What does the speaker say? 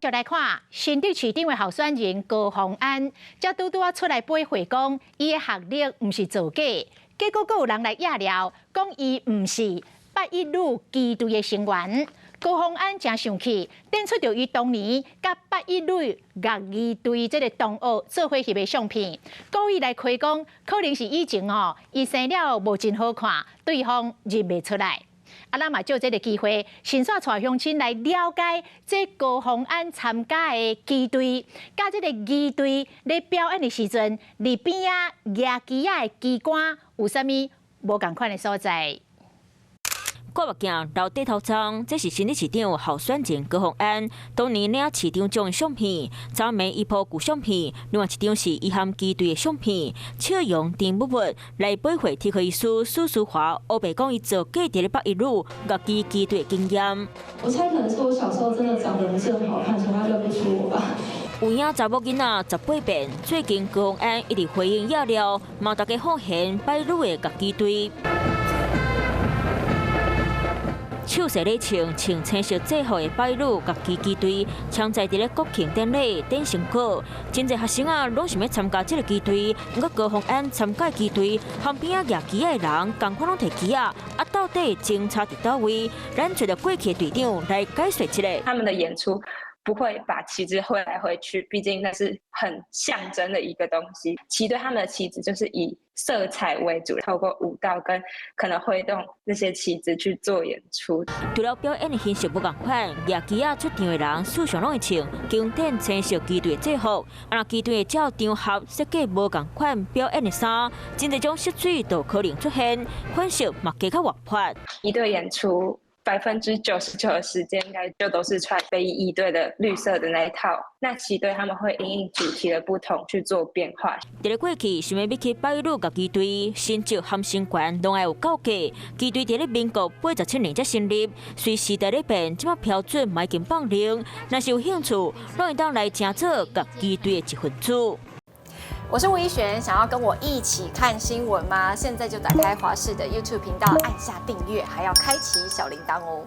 就來看新竹市長的候選人高虹安，才拄拄仔出來掰話講，伊的學歷毋是造假，結果閣有人來掖料，講伊毋是八一女旗隊的成員。高虹安誠生氣，展出著伊當年佮八一女樂儀隊這个同學做伙翕的相片，故意來開講，可能是以前哦，伊生了無真好看，對方認袂出來。啊，咱嘛藉這个機會，順紲帶鄉親來了解這高虹安參加的旗隊，佮這个儀隊咧表演的時陣，佇邊仔舉旗仔的機關有啥物無仝款的所在。掛目鏡、留短頭鬃，這是新竹市長候選人高虹安當年領市長獎的相片。昨暝伊鋪舊相片，另外一張是伊和旗隊的相片，笑容甜蜜蜜來掰回體科醫師蘇淑華，烏白講伊做過佇咧八一女樂旗旗隊的經驗。我猜可能是我小時候真的長得不是很好看，所以他認不出我吧。有影查某囡仔18變，最近高虹安一直回應掖料，嘛大家放現擺女的樂旗隊。手勢咧穿穿青色制服的擺女樂旗旗隊，槍在佇咧國慶典禮展成果。真濟學生啊，攏想欲參加這个旗隊。毋過高虹安參加旗隊，旁邊仔舉旗仔的人，仝款攏提旗仔，啊，到底相差佇佗位？咱揣著過去的隊長來解說一下。他們的演出不會把旗子揮來揮去，畢竟那是很象徵的一個東西。旗隊他們的旗子就是以色彩為主，透過舞蹈跟可能揮動那些旗子去做演出。除了表演的形式無仝款，舉旗仔出場的人，事實上攏會穿經典青色旗隊的制服。啊，若旗隊會照場合設計無仝款表演的衫，真濟種色水都可能出現，款式嘛加較活潑。儀隊演出99%的時間應該就都是穿飛儀隊的綠色的那一套。那旗隊他們會因應主題的不同去做變化。佇咧過去，想欲入去擺女樂旗隊，新竹和新懸攏愛有夠價。旗隊佇咧民國87年才成立，隨時代咧變，這馬標準嘛已經放靈。若是有興趣，攏會當來成做樂旗隊的一份子。我是吳怡璇，想要跟我一起看新聞嗎？現在就打開華視的 YouTube 頻道，按下訂閱，還要開啟小鈴鐺哦。